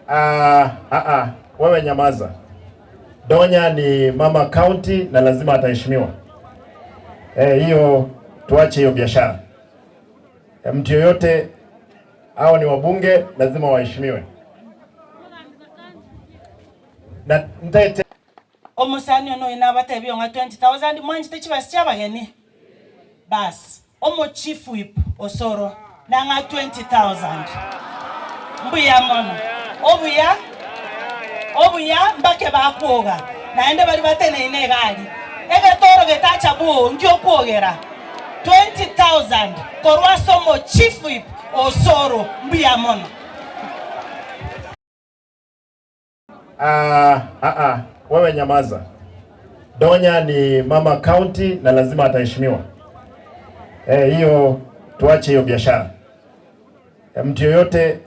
Ah, ah, ah, wewe nyamaza. Donya ni mama county na lazima ataheshimiwa. Eh, hiyo tuache hiyo biashara. Eh, mtu yoyote hao ni wabunge lazima waheshimiwe. Na ntaete Omosani one oyo nabatebie ng'a 20,000 mwanchete chibasi chi'abageni? Bas, omo chief whip Osoro nang'a 20,000. Mbuya mono. Obuya, obuya mbake bakwoga, naende baria bateneine egari. Egetoro getacha bwoo ngi'okwogera. 20,000 korwa ase omo chief whip Osoro. Mbuya mono. Ah, ah, ah, wewe nyamaza. Donya ni mama county na lazima ataheshimiwa. Eh, hiyo tuache hiyo biashara. Eh, mtu yoyote.